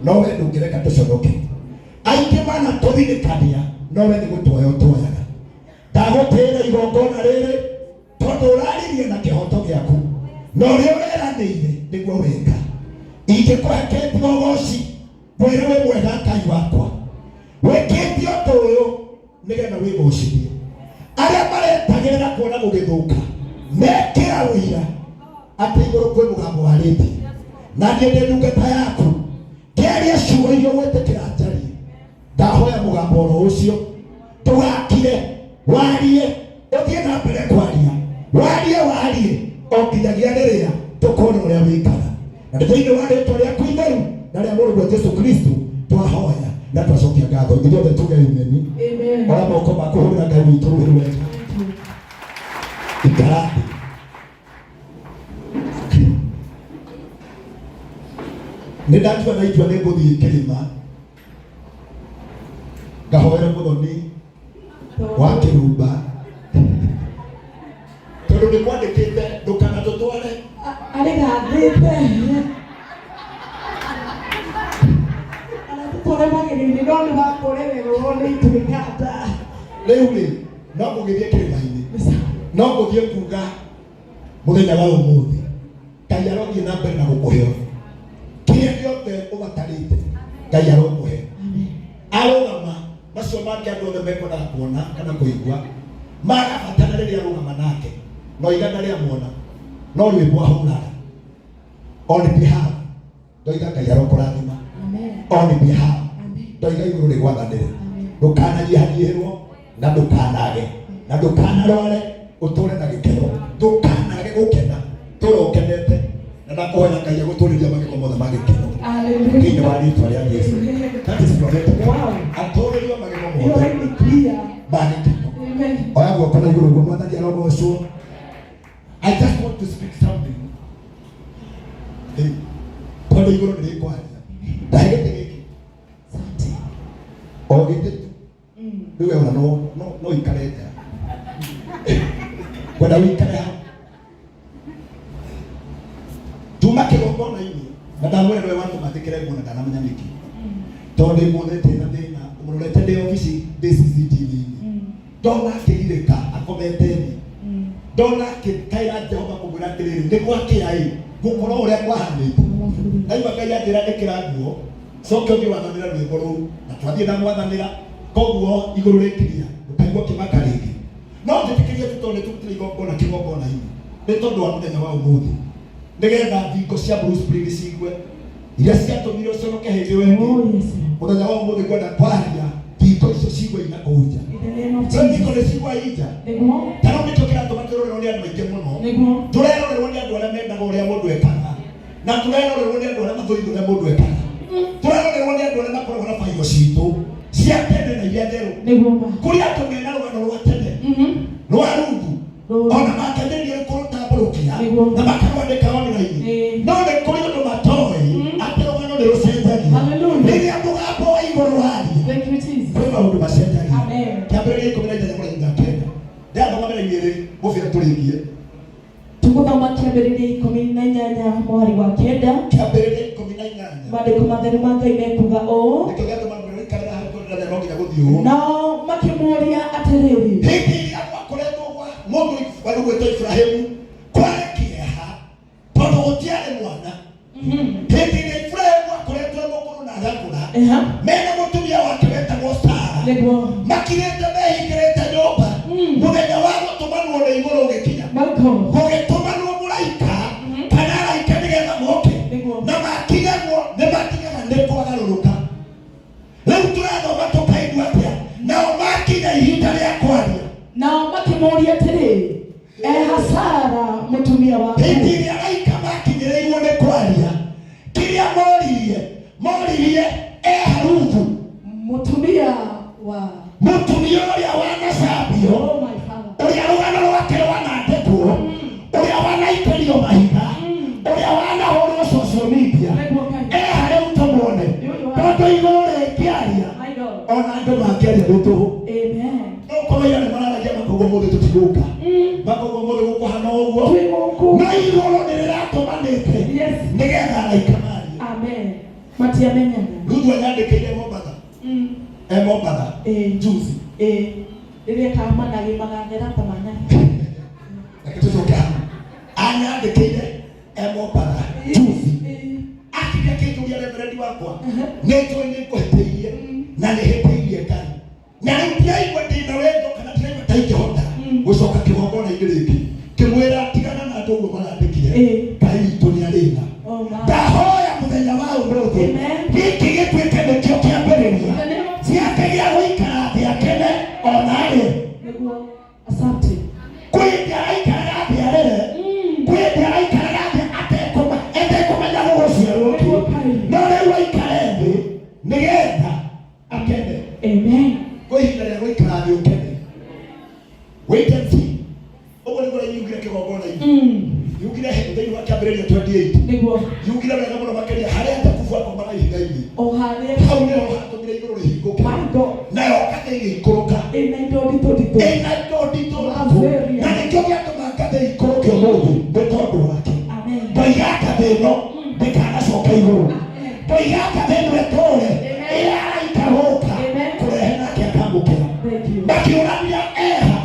No we ndũngĩreka tũconoke. Aingĩ manatũthinĩkania, no we nĩ gũtuoya ũtuoyaga. Ndagũtĩĩra igongona rĩrĩ tondũ ũraririe na kĩhoto gĩaku na ũrĩa ũreranĩire nĩguo wĩka. Ingĩkũhe kĩ tiga ũgoci, ngwĩre wĩ mwega Ngai wakwa. Wĩkĩte ũndũ ũyũ nĩgetha wĩgocithie. Arĩa maretagĩrĩra kuona gũgĩthũka mekĩra ũira atĩ igũrũ kwĩ mũgambo warĩtie, na niĩ ndĩ ndungata yaku ngĩaria ciugo iria ũgwĩtĩkĩra njarie. Ndahoya mũgambo oro ũcio ndũgakire, warie, ũthiĩ na mbere kwaria, warie, warie o nginyagia rĩrĩa tũkona ũrĩa wĩkaga. Na nĩ thĩinĩ wa rĩtwa rĩaku itheru na rĩa mũrũguo Jesu Kristo twahoya na twacokia ngatho. Ithuothe tuge amen. Amen. Oya moko maku hũrĩra Ngai witũ rũhĩ rwega. Ikara thĩ. Nĩ ndatua na itua nĩ ngũthiĩ kĩrĩma ngahoere mũthoni wa kĩrumba tondũ nĩ kwandĩkĩte ndũkanatũtware. Arĩ gathĩte aratũtware magĩrĩire, no nĩ wakũrererwo nĩ ituĩka nda. Rĩu rĩ, no ngũgĩthiĩ kĩrĩma-inĩ, no ngũthiĩ kuga mũthenya wa ũmũthĩ Ngai arothiĩ na mbere na gũkũhe kĩrĩa gĩothe ũbatarĩte. Ngai arokũhe. Arũgama macio mangĩ andũ othe mekwendaga kuona kana kũigua magabatara rĩrĩa arũgama nake, no igana rĩa muona no rwĩmbo ahũraga on behalf. Ndoiga Ngai arokũrathima on behalf. Ndoiga igũrũ rĩgwathanĩre, ndũkananyihanyiihĩrwo na ndũkanage na ndũkanarware, ũtũre na gĩkeno, ndũkanage gũkena, tũra ũkenete, na ndakũhoya Ngai agũtũrĩria magego mothe ma gĩkeno thĩinĩ wa rĩtwa rĩa Jesu. That is prophetic. Atũrĩrio magego mothe ma gĩkeno. Oya guoko na igũrũ guo, Mwathani arogocwo. I just want to speak something. Hey, tondũ igũrũ nĩ rĩkwaria. Ndahe gĩtĩ gĩkĩ. O gĩtĩ tu. Rĩu we ona no ikare nja. Kwenda wĩikare hau. Tuma kĩgongona-inĩ na ndamwĩra nĩwe watũma njĩkĩre nguo na ndanamenya nĩkĩ. Tondũ ndĩmuonete na thĩna, ũmũrorete ndĩ obici ndĩ CCTV-inĩ. Ndona akĩgirĩka akomete thĩ, ndona akĩkaĩra Jehova kũmwĩra atĩrĩrĩ, nĩ gwakĩa ĩ, gũkorwo ũrĩa kwahanĩte. Ndaigua Ngai anjĩra ĩkĩra nguo, coke ũthiĩ wathanĩre rwĩmbo rũu, na twathiĩ ndamwathanĩra, koguo igũrũ rĩkiria, ndũkaigua ũkĩmaka rĩngĩ. No njĩtĩkĩrie tu tondũ nĩtũrutire igongona kĩgongona-inĩ, nĩ tondũ wa mũthenya wa ũmũthĩ, nĩgetha thingo cia Blue Spring ciigue iria ciatũmire ũconoke hĩndĩ ĩyo ĩngĩ. Oh, yes. Mũthenya wa ũmũthĩ ngwenda kwaria thingo icio ciigua ina kũu nja. In the name of Rĩu thingo Jesus. nĩ ciigua inja. Nĩguo. Ta rĩu nĩkĩo kĩratũma twĩrorerwo nĩ andũ aingĩ mũno. Nĩguo. Tũrerorerwo nĩ andũ arĩa mendaga ũrĩa mũndũ ekaga, na tũrerorerwo nĩ andũ arĩa mathũire ũrĩa mũndũ ekaga. Tũrerorerwo nĩ andũ arĩa makoragwo na bairo citũ cia tene na iria njerũ. Nĩguo ma. Kũrĩ andũ mena rũgano rwa tene rwa Ruthu, ona makĩambĩrĩria kũrũtambũrũkia Nĩguo. na makarwandĩka online. No nĩ kũrĩ ũndũ matoĩ atĩ rũgano nĩ rũcenjagia Hallelujah. rĩrĩa mũgambo wa igũrũ waria. Thank you, Jesus. Kwĩ maũndũ macenjagia. Amen. Kĩambĩrĩria 18 mũraini wa 9, ndĩrathoma mĩraini ĩrĩ mũbira tũrĩkie. Tũgũthoma Kĩambĩrĩria 18 mũhari wa 9. Kĩambĩrĩria 18. Maandĩko matheru ma Ngai mekuga ũũ. Nĩkĩo gĩatũma ngwĩre ũikarĩra hau tondũ ndĩrenda no nginya gũthiĩ ũũ. Nao makĩmũũria atĩrĩrĩ, Hĩndĩ ĩrĩa gwakoretwo gwa mũndũ warĩ gwĩtwo Iburahĩmu kwarĩ kĩeha tondũ gũtiarĩ mwana, hĩndĩ ĩrĩa Iburahĩmu akoretwo e mũkũrũ na agakũra, mena mũtumia wake wetagwo Sara, makirĩte mehingĩrĩte nyũmba, mũthenya wa gũtũmanwo nĩ igũrũ ũgĩkinya. Michael. Gũgĩtũmanwo mũraika kana araika nĩgetha moke. Na makinyagwo nĩ makinyaga nĩ kwagarũrũka. Rĩu tũrathoma tũkaigua atĩa nao makinya ihinda rĩa kwaria? Nao makĩmũũria atĩrĩ, Eha Sara mũtumia waku? Hĩndĩ ĩrĩa araika makinyĩrĩirwo nĩ kwaria, kĩrĩa moririe, moririe eha Ruthu mũtumia wa mũtumia ũrĩa wanacambio, Oh my Father. ũrĩa rũgano rwake rwanandĩkwo, ũrĩa wanaikĩrio mahiga, ũrĩa wanahũrwo social media. Nĩguo Ngai. Eha rĩu tũmuone? Tondũ igũrũ rĩngĩaria, My God. ona andũ mangĩaria nĩ tũhũ. Amen. No ũkorwo ira nĩ mararagia makoguo mũthĩ tũtigũka, makoguo mũthĩ gũkũhana ũguo. Twĩ gũkũ. No igũrũ nĩ rĩratũmanĩte nĩgetha araika marie. Amen. Matiarĩ Matiamenyaga. Ruthu anyandĩkĩire Mombatha. E Mombatha. Juzi. Ĩĩ. Rĩrĩa kamanagi magang'era ta managi. Reke tũcoke hau. Anyandĩkĩire e Mombatha juzi. Akinya kĩnjũria reverendi wakwa. Nĩ njũĩ nĩ ngũhĩtĩirie na nĩ hĩtĩirie Ngai. Na rĩu ndiraigua ndĩna wendo kana ndiraigua ta ingĩhota gũcoka kĩgongona-inĩ rĩngĩ. Ngĩmwĩra tigana na andũ ũguo marandĩkire. Ngai witũ nĩ arĩ tha. Oh, my. Ndahoya mũthenya wa ũmũthĩ Amen. gĩkĩ gĩtuĩke nĩkĩo kĩambĩrĩria gĩake gĩa gũikara thĩ akene ona arĩe. Nĩguo. Asante. Kwĩ hĩndĩ araikaraga thĩ arĩre, kwĩ hĩndĩ araikaraga thĩ atekũmenya gũgũciarwo kĩ, no rĩu aikare thĩ nĩgetha akene. Amen. Kwĩ ihinda rĩa gũikara thĩ ũkene. Wait and see. Ũguo nĩguo yugire kĩgongona-inĩ. Yugire thĩinĩ wa kĩambĩrĩria 28. Nĩguo. Yugire wega mũno makĩria harĩa Jakubu akomaga ihiga-inĩ. O harĩa. Hau nĩho hatũmire igũrũ rĩhingũke. My God. Nayo ngathĩ ĩgĩikũrũka. Ĩna indo nditũ nditũ. Ĩna indo nditũ nditũ. Na nĩkĩo gĩatũma ngathĩ ikũrũke ũmũthĩ nĩ tondũ wake. Amen. Ndoiga ngathĩ ĩno ndĩkanacoka igũrũ. Amen. Ndoiga ngathĩ ĩno ĩtũũre Amen. ĩraika gũka Amen. kũrehe nake akamũkĩra. Thank you. Makĩũrania eha.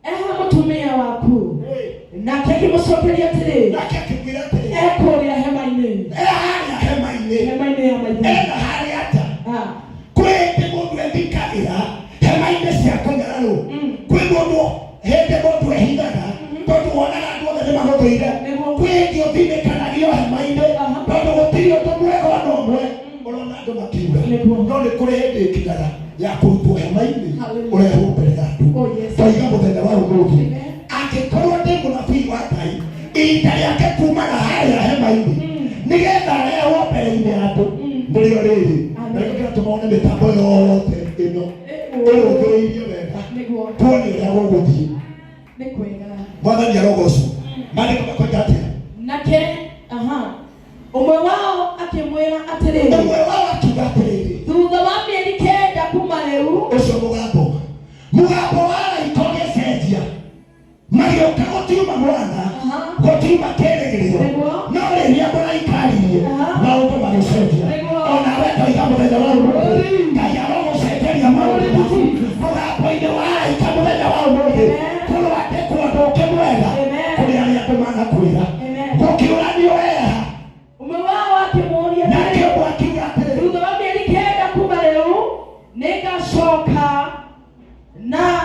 Eha mũtumia waku. Nake akĩmũcokeria atĩrĩ, Nake akĩmwĩra atĩrĩ, ekũrĩa hema-inĩ. e harĩa hema-inĩ. Hema-inĩ ya maithe. Ena harĩa nja. Ah. Kwĩ hĩndĩ mũndũ ethikagĩra hema-inĩ cia kũnyararwo. Kwĩ mũndũ hĩndĩ mũndũ ehithaga tondũ wonaga andũ othe nĩ magũthũire. Nĩguo. Kwĩ hĩndĩ ũthinĩkanagio hema-inĩ Aha. tondũ gũtirĩ ũndũ mwega ona ũmwe ũrona andũ makiuga. Nĩguo. No nĩ kũrĩ hĩndĩ ĩkinyaga ya kũrutwo hema-inĩ Hallelujah. ũrehwo mbere ya andũ. Oh, yes. Ndoiga mũthenya wa ũmũthĩ Amen. angĩkorwo ndĩ mũnabii wa Ngai ihinda rĩake kumana harĩa hema-inĩ nĩgetha arehwo mbere-inĩ ya andũ nĩrĩo rĩrĩ. Amen. Na nĩkĩo kĩratũma one mĩtambo yothe ĩno ĩrũthĩrĩirie wega Nĩguo. tuone ũrĩa gũgũthiĩ. Nĩ kwega. Mwathani arogocwo. Maandĩko makoiga atĩa? Nake, aha. Ũmwe wao akĩmwĩra atĩrĩ, Ũmwe wao akiuga atĩrĩrĩ, thutha wa mĩeri kenda kuma rĩu, ũcio mũgambo mũgambo wa araika ũgĩcenjia magĩũka gũtiuma mwana Aha. gũtiuma kĩrĩgĩrĩro Nĩguo. no rĩrĩa mũraika aririe Aha. maũndũ magĩcenjia Nĩguo. onawe ndoiga mũthenya wa ũmũthĩ Ngai arogũcenjeria maũndũ maku mũgambo-inĩ wa araika mũthenya wa ũmũthĩ Amen. kũrwandĩkwo ũndũ ũngĩ mwega Amen. kũrĩ arĩa andũ manakwĩra Amen. gũkĩũranio eha Ũmwe wao akĩmũũria nake atĩrĩ, ũmwe akiuga atĩrĩrĩ thutha wa mĩeri kenda kuma rĩu nĩngacoka na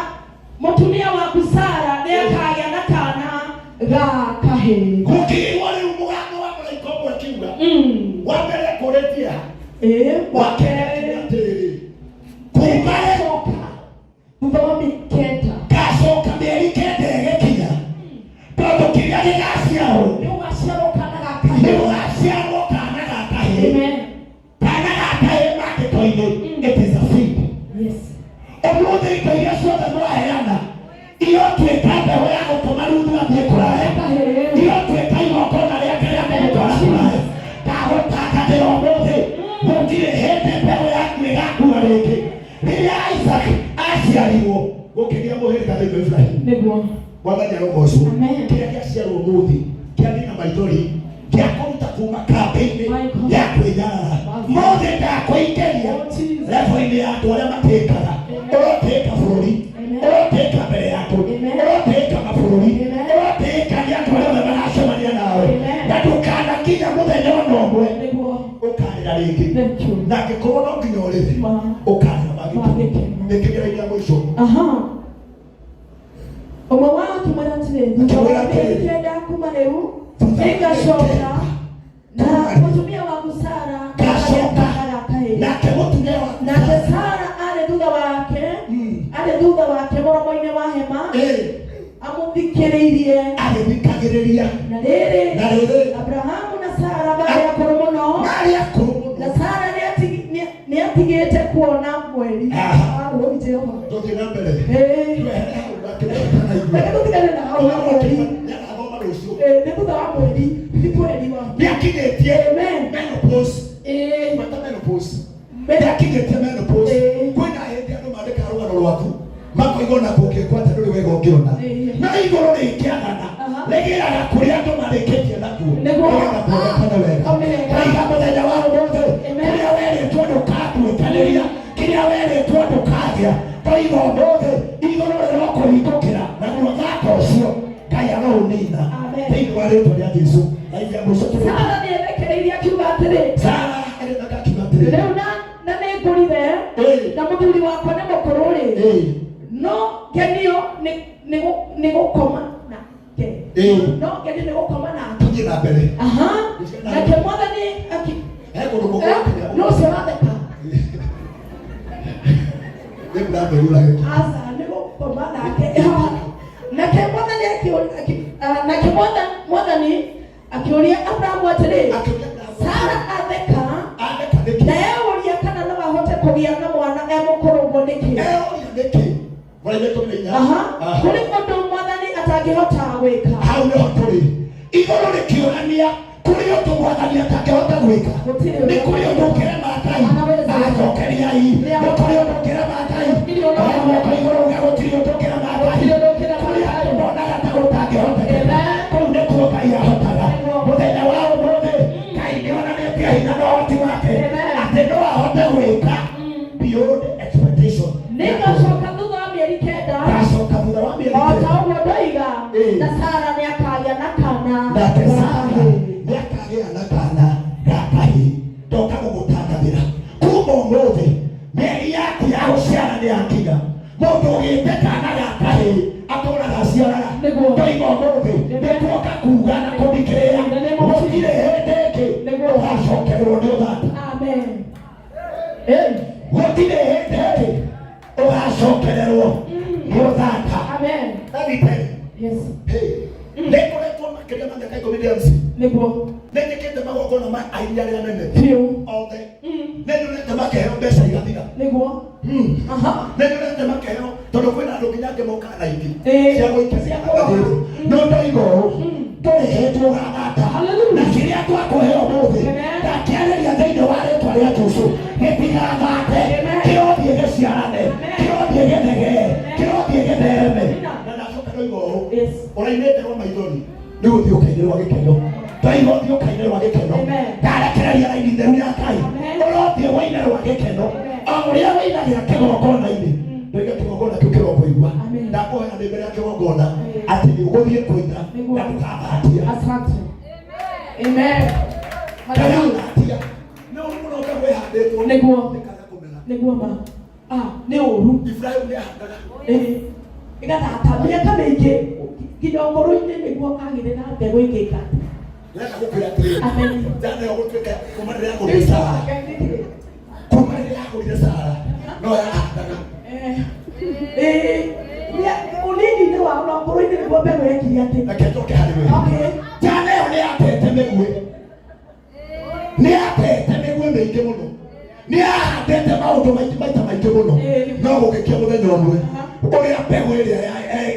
mũtumia waku Sara nĩakagĩa na kana ga kahĩĩ. gũkĩigua rĩu mũgambo wa mũraika ũmwe akiuga wa mbere akũrĩtie ha Ĩĩ, wa kerĩ akiuga atĩrĩrĩ kuma rĩ nĩngacoka thutha wa mĩeri kenda ngacoka mĩeri kenda ĩgĩkinya tondũ kĩrĩa gĩgaciarwo nĩũgaciarwo kana ga nĩ kahĩĩ. gũgaciarwo kana ga kahĩĩ. Amen. Kana ga kahĩĩ maandĩko-inĩ it is a seed. Yes. Ũmũthĩ indo iria ciothe mwaheana irotuĩka mbeũ ya gũtũma Ruthu athiĩ kũraya, Kahĩĩ. irotuĩka igongona rĩake rĩa kũmũtwara kũraya. Ndagũtangathĩra ũmũthĩ gũtirĩ hĩndĩ mbeũ yaku ĩgakua rĩngĩ. Rĩrĩa Isaac aciarirwo gũkĩgĩa mũhĩrĩga thĩinĩ wa Ibrahimu. Nĩguo. Mwathani arogocwo. Amen. Kĩrĩa gĩaciarwo ũmũthĩ kĩathiĩ na maithori gĩa kũruta kuma kambĩ-inĩ My God. ya kwĩnyarara mothe ndakũingĩria Oh, Jesus. level-inĩ ya andũ arĩa matĩkaga. Ũrotĩka bũrũri, Amen. ũrotĩka mbere ya andũ, Amen. ũrotĩka mabũrũri, Amen. ũrotĩka nĩ andũ arĩa othe maracemania nawe, Amen. na ndũkanakinya mũthenya ona ũmwe Nĩguo. ũkarĩra rĩngĩ. Thank you. Na angĩkorwo no nginya ũrĩre Ma. ũkarĩra magĩkeno. Magĩkeno. Nĩ kĩgeranio kĩa mũico. Aha. Ũmwe wao akĩmwĩra atĩrĩ, thutha wa Akĩmwĩra mĩeri atĩrĩ, kenda kuma rĩu Thutha wa mĩeri nĩngacoka kenda na kuma rĩu. mũtumia waku Sara Ngacoka. nĩakagĩa kana ga kahĩĩ. Nake mũtumia waku Nake Sara. Sara arĩ thutha wake, arĩ thutha wake mũromo-inĩ wa hema amũthikĩrĩirie. Agĩthikagĩrĩria. Na rĩrĩ, Na rĩrĩ, Abrahamu na Sara marĩ akũrũ mũno, marĩ akũrũ mũno. na Sara nĩatigĩte kuona mweri. Aha. Ah, Lord Jehova. Tũthiĩ na mbere. Ĩĩ. Twehere hau nake nĩatanaigua. Reke tũtigane na hau ha mweri. Nĩagathoma rũciũ. Ĩĩ, nĩ thutha wa mweri, ti mweri wa. Nĩakinyĩtie Amen. menopause. Ĩĩ. Gweta menopause. Nĩakinyĩtie menopause. Ĩĩ. Kwĩna hĩndĩ andũ mandĩkaga rũgano rwaku makoiga ona kũngĩkwo atĩa ndũrĩ wega ũngĩona. Ĩĩ. No igũrũ rĩngĩathana Aha. rĩgĩraga kũrĩa andũ marĩkĩtie nakuo Nĩguo. nĩgetha kuonekane wega. Hau nĩ hega. Ndaiga mũthenya wa ũmũthĩ Amen. kũrĩa ũragĩa. Ndoiga ũmũthĩ igũrũ rĩrokũhingũkĩra, naguo thata ũcio Ngai aroũnina. Amen. Thĩinĩ wa rĩtwa rĩa Jesu. Na ithe mũico tũrĩ. Sara nĩethekereirie akiuga atĩrĩ, Sara agĩtheka akiuga atĩrĩ, rĩu na nĩngũrire, na mũthuri wakwa nĩ mũkũrũ rĩ, no ngenio nĩ gũkoma nake. No ngenio nĩ gũkoma nake. Tũthiĩ na mbere. Aha. Nake Mwathani He kũndũ kũngĩ. No ũcio watheka. Nĩ ndamĩrura gĩkĩ. Aca, nĩ gũkoma nake. Nake Mwathani nake Mwathani akĩũria Abrahamu atĩrĩ, Akĩũria Abrahamu. Sara atheka, Atheka nĩkĩ? na eũria kana no ahote kũgĩa na mwana e mũkũrũ ũguo nĩkĩ? Eũria nĩkĩ? Mũraina 14. Aha. Aha. Kũrĩ ũndũ Mwathani atangĩhota gwĩka? Hau nĩho tũrĩ. Igũrũ rĩkĩũrania kũrĩ ũndũ Mwathani atangĩhota gwĩka. Gũtirĩ. Nĩ kũrĩ ũndũ ũngĩrema Ngai? Anaweza. Acokeriai. Nĩ kũrĩ ũndũ ũngĩrema Ngai? Gũtirĩ ũndũ. Oya guoko igũrũ uge gũtirĩ ũndũ ũngĩrema Ngai. Gũtirĩ ũndũ ũngĩrema Kũrĩ Ngai. andũ monaga ta gũtangĩhotekeka. Amen. Kũu nĩkuo Ngai ahotaga. Nĩguo. Mũthenya wa ũmũthĩ Ngai nĩonanĩtie hinya na ũhoti wake Amen. atĩ no ahote gwĩka beyond expectation. Nĩngacoka thutha wa mĩeri 9, Ngacoka thutha wa mĩeri o ta 9. ũguo ndoiga, na Sara nĩakagĩa na kana Nake ga Sara kahĩĩ. nĩakagĩa na kana ga kahĩĩ. Ndoka gũgũtangathĩra kuma ũmũthĩ mĩeri yaku ya gũciara nĩ yakinya. Mũndũ ũgĩte kana ga kahĩĩ atũraga aciaraga. Nĩguo. Ndoiga ũmũthĩ nĩkuoka kuga na kũthikĩrĩria, gũtirĩ hĩndĩ ĩngĩ Nĩguo. ũgacokererwo nĩ ũthata. Amen. Hey. Gũtirĩ hĩndĩ ĩngĩ ũgacokererwo nĩ ũthata. Amen. Let me tell you. Yes. Hey, nĩngoretwo makĩria ma mĩaka 10 ndĩ MC. Nĩguo. Nĩnjĩkĩte magongona ma aini arĩa nene Biũ. othe. Nĩnyonete makĩheo mbeca igathira. Nĩguo. Aha. Nĩnyonete makĩheo, tondũ kwĩna andũ nginya angĩ mokaga na ingĩ cia gũikania Cia na Jesu. No ndoiga ũũ, ndũrĩ hĩndĩ ũgathata. Hallelujah. Na kĩrĩa twakũhe ũmũthĩ, Amen. ndakĩarĩria thĩinĩ wa rĩtwa rĩa Jesu, gĩtigathate. Amen. Kĩrothiĩ gĩciarane, Amen. kĩrothiĩ gĩthegee, kĩrothiĩ gĩthereme. Amen. Na ndacoka ndoiga ũũ, Yes. ũrainĩte rwa maithori, nĩ gũthiĩ ũkainĩrwa gĩkeno. Ndoiga ũthiĩ ũkainĩrwa gĩkeno. Amen. Ndarekereria raini theru ya Ngai. Amen. Ũrothiĩ wainĩrwa gĩkeno Amen. o ũrĩa wĩinagĩra kĩgongona-inĩ. Ndoiga kĩgongona kĩu kĩrokũigua. Amen. Ndakũhoya ndĩ mbere ya kĩgongona Amen. atĩ nĩ ũgũthiĩ kũina Nĩguo. na ndũkabahatia. Asante. Amen. Hallelujah. Ndũkabahatia. Nĩ ũru mũno mbegũ ĩhandĩtwo Nĩguo. ĩkaga kũmera. Nĩguo ma. Ah, nĩ ũru. Ibrahim nĩ ahandaga. Ĩgathata mĩaka mĩingĩ nginya ũkũrũ-inĩ nĩguo agĩre na mbegũ ĩngĩ. Ndĩrenda gũkwĩra atĩrĩrĩ, Amen. njana ĩyo gũtuĩka kuma rĩrĩa yagũrire Sara, kuma rĩrĩa yagũrire Sara no yahandaga. Ũnini-inĩ wao na ũkũrũ-inĩ nĩguo mbegũ yekire atĩ. Reke njoke harĩ we. Okay. Njana ĩyo nĩ yatete mĩguĩ, nĩ yatete mĩguĩ mĩingĩ mũno, nĩ yahandĩte maũndũ maingĩ maita maingĩ mũno, no gũgĩkia mũthenya ũmwe ũrĩa mbegũ ĩrĩa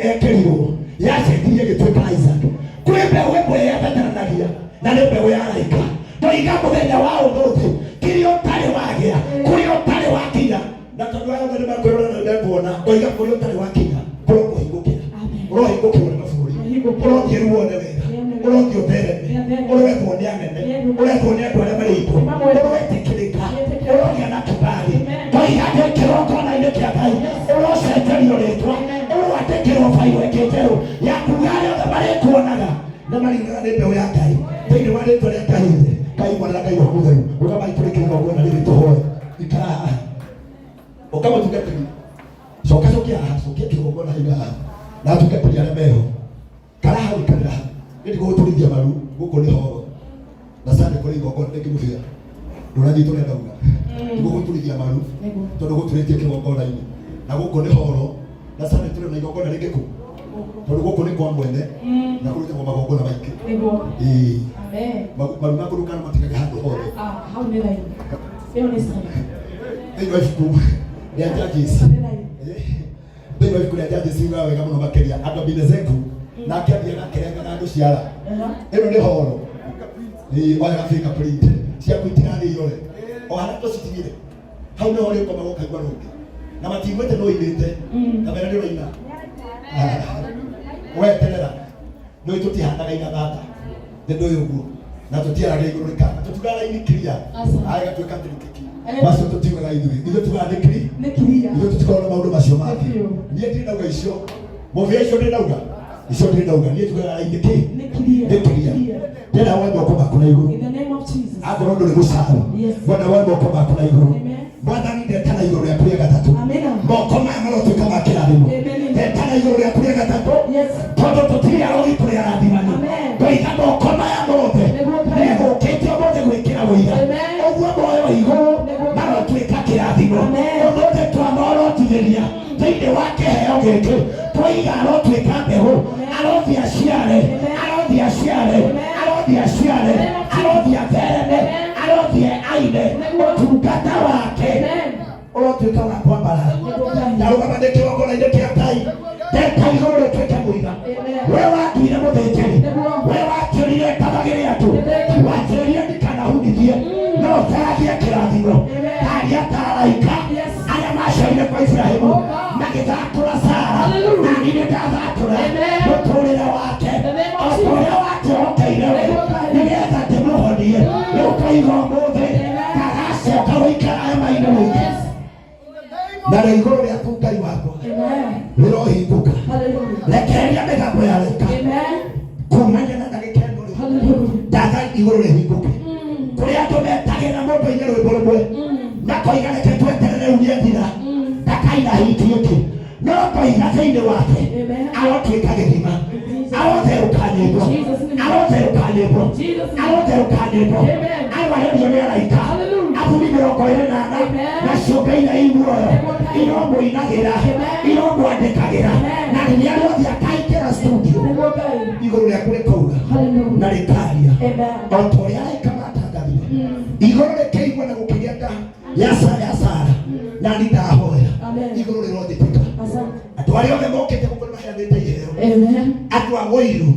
ekĩrirwo yacenjirie ĩgĩtuĩka Isaac. Kwĩ mbegũ ĩmwe yabataranagia na nĩ mbegũ ya raika. Ndoiga mũthenya wa ũmũthĩ kĩrĩa ũtarĩ wagĩa, kũrĩa ũtarĩ wakinya, na tondũ aya othe nĩ makwĩrora na nĩmekuona, ndoiga kũrĩa ũtarĩ wakinya kũrokũhingũkĩra. Amen. Ũrohingũkĩrwo nĩ mabũrũri, ũrothiĩ rĩu wone wega, ũrothiĩ ũthereme, ũretwo nĩ anene, ũretwo nĩ andũ arĩa marĩ igũrũ, ũroetĩkĩrĩka, ũrogĩa na kĩbali. Ndoiga ndĩ kĩgongona-inĩ kĩa Ngai, ũrocenjerio rĩtwa, ũroandĩkĩrwo bairo ĩngĩ njerũ ya kuga arĩa othe marĩkuonaga na mariugaga nĩ mbeũ ya Ngai. Thĩinĩ wa rĩtwa rĩa Ngai Ithe, Ngai Mwana na Ngai Roho Mũtheru, ũkamai tũrĩ kĩgongona rĩrĩ tũhoe. Ikara haha, ũkamũtungatĩri, coka cokia haha, cokia kĩgongona iga haha na atungatĩri arĩa meho kara hau, ikarĩra hau. Nĩ ndigũgũturithia maru, gũkũ nĩ horo na sande kũrĩ igongona rĩngĩ mũbĩa ndũranyitwo nĩ ndauga ndigũgũturithia maru Nĩguo. tondũ gũturĩtie kĩgongona-inĩ na gũkũ nĩ horo na sande tũrĩ na igongona rĩngĩ kũ tondũ gũkũ nĩ kwa mwene na kũrutagwo magongona maingĩ. Nĩguo. Ĩĩ. Amen. Maru maku ndũkana matigage handũ hothe. Ah, hau nĩ raini. Ĩyo nĩ sawa. Thĩinĩ wa ibuku rĩa Judges. Nĩ raini. Thĩinĩ wa ibuku rĩa Judges yugaga wega mũno makĩria andũ Abinezeku nake athiaga akĩrengaga andũ ciara. Ĩno nĩ horo. Ĩĩ, oya fingerprint ciaku itirathiĩ irore o harĩa tũcitigire hau nĩho ũrĩkomaga ũkaigua rũngĩ na matiiguĩte nĩ ũinĩte kamera nĩ ũraina. Weterera nĩ tũtihandaga igathata nĩ ndũĩ ũguo na tũtiaragia igũrũ rĩkana tũtiugaga raini clear. Aca. Aya gatuĩka atĩ nĩ kĩki Eh. macio tũtiugaga ithuĩ tugaga nĩ clear. Nĩ clear. Clear. Ithuĩ tũtikoragwo na maũndũ macio mangĩ. Nĩ biũ. Niĩ ndirĩ ndauga icio mũbĩa icio ndĩ ndauga icio ndĩ ndauga niĩ njugaga raini kĩ Nĩ clear. Nĩ clear. Ndĩrenda woe moko maku na igũrũ. In the name of Jesus. Akorwo ndũrĩ mũcaũ, Yes. ngwenda woe moko maku na igũrũ. Amen. Mwathani, ndetana igũrũ rĩaku rĩa gatatũ. Amina. Moko maya marotuĩka ma kĩrathimo. Amen. Ndetana igũrũ rĩaku rĩa gatatũ, Yes. tondũ tũtirĩ arogi, tũrĩ arathimani. Amen. Ndoiga moko maya mothe Nĩguo Ngai. megũkĩte ũmũthĩ gwĩkĩra wũira. Amen. Ũguo moyo igũrũ Nĩguo Ngai. marotuĩka kĩrathimo. Amen. Ũmũthĩ twamorotithĩria thĩinĩ wa kĩheo gĩkĩ, twoiga arotuĩka mbegũ, arothiĩ aciare, arothiĩ aciare, arothiĩ aciare, arothiĩ athereme, arothiĩ aine ũtungata wake. Amen. Ũrotuĩka wa kwambarara. Nĩguo Ngai. Ndarũgama ndĩ kĩgongona-inĩ kĩa Ngai, ndeka igũrũ rĩtuĩke mũira. Amen. We watuire mũthĩnjĩri, we wanjĩrire ndamagĩre andũ, wanjĩrire ndikanahunithie no caragie kĩrathimo. Aria ta araika Yes. arĩa macerire kwa Ibrahimu Oh, God. magĩthatũra Sara. Hallelujah. Na niĩ nĩndathatũra Amen. mũtũrĩre wake The name of o ta ũrĩa wanjĩhokeire we, Nĩguo Ngai. nĩgetha ndĩmũhonie. Rĩu tũiga ũmũthĩ Amen. ndagacoka gũikara hema-inĩ rĩngĩ. Yes. Na rĩ igũrũ rĩaku, Ngai wakwa, Amen. rĩrohingũka. Hallelujah. Rekereria mĩgambo ya araika Amen. kumania na ndagĩka ĩno rĩ. Hallelujah. Ndatha igũrũ rĩhingũke kũrĩa andũ metagĩra mũndũ aine rwĩmbo rũmwe, makoiga reke tweterere urie thira ndakaina hiti ĩngĩ, no ndoiga thĩinĩ wake Amen. arotuĩka gĩthima, arotherũka nyĩmbo, Jesus name. arotherũka nyĩmbo, Jesus name. arotherũka nyĩmbo. Amen. Arwarĩrio nĩ araika Hallelujah. athuri 24 Amen. na ciũmbe iria i muoyo iromũinagĩra, Amen. iromwandĩkagĩra. Amen. Na rĩrĩa rĩothe akaingĩra studio, Nĩguo Ngai. igũrũ rĩaku rĩkauga Hallelujah. na rĩkaria Amen. o ta ũrĩa araika matangathire, igũrũ rĩkĩigua na gũkĩgĩa nda ya Sara. Na ni ndahoya Amen. igũrũ rĩronjĩtĩka. Asante. Andũ arĩa othe mokĩte gũkũ nĩ maheanĩte iheo. Amen. Andũ a wũiru,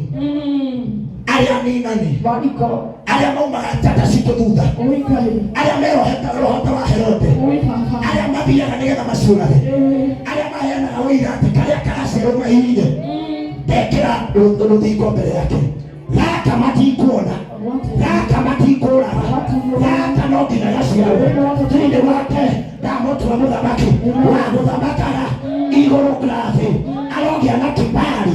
arĩa ninani, Bariko. arĩa maumaga njata citũ thutha, Uikari. arĩa merohetaga rũhota wa Herode, Uikaka. arĩa mathiaga nĩgetha maciũrage, Amen. arĩa maheanaga ũira atĩ karĩa karacerwo mahihinye, ndekĩra rũthingo mbere yake, gaka matikuona, gaka matikũraga, gaka no nginya gaciarwo thĩinĩ wake. Ndamũtua mũthamaki wa gũthamakaga igũrũ na thĩ. Arogĩa na kibali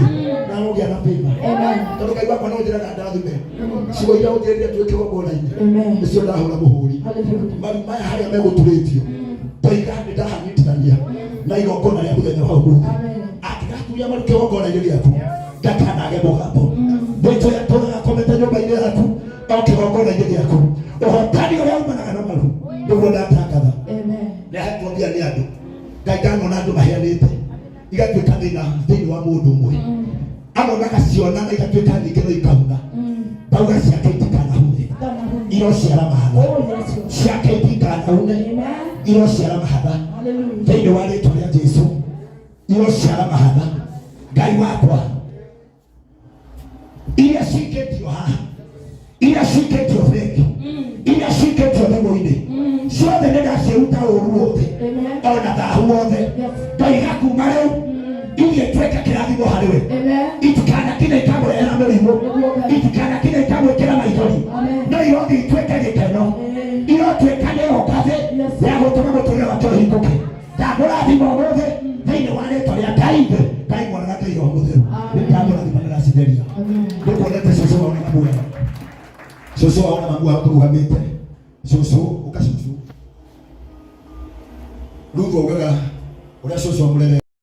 na arogĩa na favor, Amen. tondũ Ngai wakwa no njĩraga ndathime cigo iria ũnjĩrire twĩ kĩgongona-inĩ. Amen. Nĩcio ndahũra mũhũri. Hallelujah. Maru maya harĩa megũturĩtio, ndoiga nĩ ndahanyitithania na igongona rĩa mũthenya wa ũmũthĩ. Amen. Angĩgaturia maru kĩgongona-inĩ gĩaku, ndakanage mũgambo mwĩtũ yatũraga komete nyũmba-inĩ yaku o kĩgongona-inĩ gĩaku. Ũhotani ũrĩa umanaga na maru nĩguo ndatangatha. Amen. Nĩahetwo mbia nĩ andũ. Ngai, ndanona andũ maheanĩte igatuĩka thĩna thĩinĩ wa mũndũ ũmwe, amwe magaciona na igatuĩka nyingĩ no ikahuna. Ndauga ciake itikanahune, irociara mahatha. Oh, yes, Lord. Ciake itikanahune, Amen. irociara mahatha. Hallelujah. Thĩinĩ wa rĩtwa rĩa Jesu, irociara mahatha. Ngai wakwa, iria cikĩtio haha, iria cikĩtio bengi, iria cikĩtio thimũ-inĩ ciothe, nĩ ndaciruta ũru wothe Amen. ona thahu wothe. Yes. Ndoiga kuma rĩu irie tuĩke kĩrathimo harĩ we. Amen. Itikanakinya ikamũrehera mĩrimũ, itikanakinya ikamwĩkĩra maithori, Amen. no irothi ituĩke gĩkeno, Amen. irotuĩka nĩyo ngathĩ Yes. ya gũtũma mũtũrĩre wake ũhingũke. Ndamũrathima ũmũthĩ thĩinĩ wa rĩtwa rĩa Ngai Ithe, Ngai Mwana na Ngai Roho Mũtheru. Amen. Ndamũrathima na ndacitheria. Amen. Nĩkuonete cũcũ wao na mamu wao, cũcũ wao na mamu wao tũrũgamĩte. Cũcũ ũka, cũcũ Ruthu augaga ũrĩa cũcũ amũrere.